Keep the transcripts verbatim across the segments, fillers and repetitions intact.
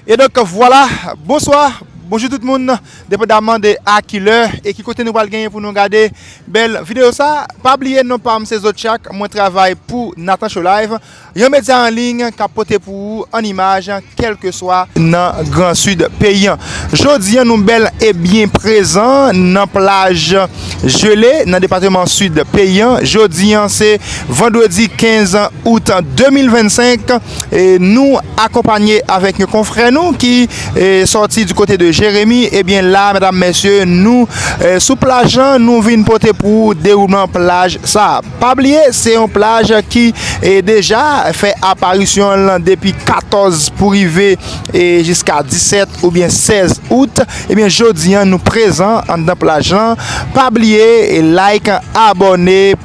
E donk, vwala, bonswa, bonjou tout moun, depandaman de a ki lè e ki kote nou pral genyen pou nou gade bèl videyo sa. Pa bliye, non pa m se Zotchak, mwen travay pou Nathan Show Live, yon medya an liy k ap pote pou ou an imaj, kèlkeswa nan Gran Sid peyi an. Jodi an, nou bèl e byen prezan nan plaj Jele, nan depatman Sid peyi an. Jodi an, se vandredi kenz out de mil vennsenk. E nou akonpanye avèk yon konfrè nou ki, e, sòti di kote de Jeremi. Ebyen la, medam, mesye, nou, e, sou plaj lan, nou vin pote pou ou dewoulman plaj sa. Pa bliye, se yon plaj ki, e, deja fè aparisyon l depi katòz pou rive, e, jiska disèt oubyen sèz out. Ebyen, jodi an, nou prezan anndan plaj lan. Pa bliye, e, like, abòne,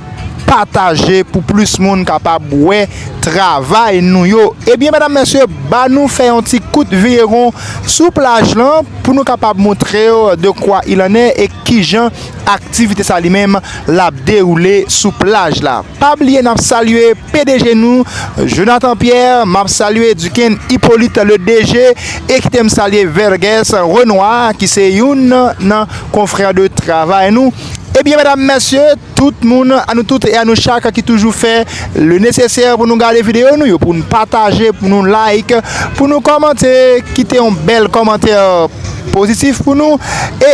pataje pou plis moun kapab wè travay nou yo. Ebyen, medam, mesye, ba nou fè yon ti kout viye won sou plaj lan pou nou kapab montre w de quoi il en est e kijan aktivite sa li menm l ap dewoule sou plaj la. Pa bliye, n ap salye P D G nou, Jonathan Pierre, m ap salye Duken Hyppolite, le D G, e kite m salye Vergès Renoir, ki se youn nan konfrè de travay nou. Ebyen, medam, mesye, tout moun, a nou tout e a nou chak ki toujou fè le nesesè pou nou gade videyo nou yo, pou nou pataje, pou nou like, pou nou kòmante, kite yon bèl kòmantè pozitif pou nou. E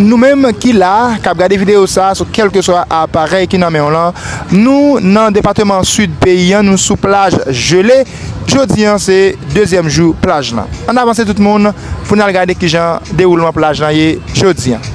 nou menm ki la, k ap gade videyo sa sou kèlkeswa aparèy ki nan men w lan, nou nan depatman Sid peyi an, nou sou plaj Jele. Jodi an, se dezyèm jou plaj lan. Ann avanse tout moun pou n al gade kijan dewoulman plaj lan ye jodi an.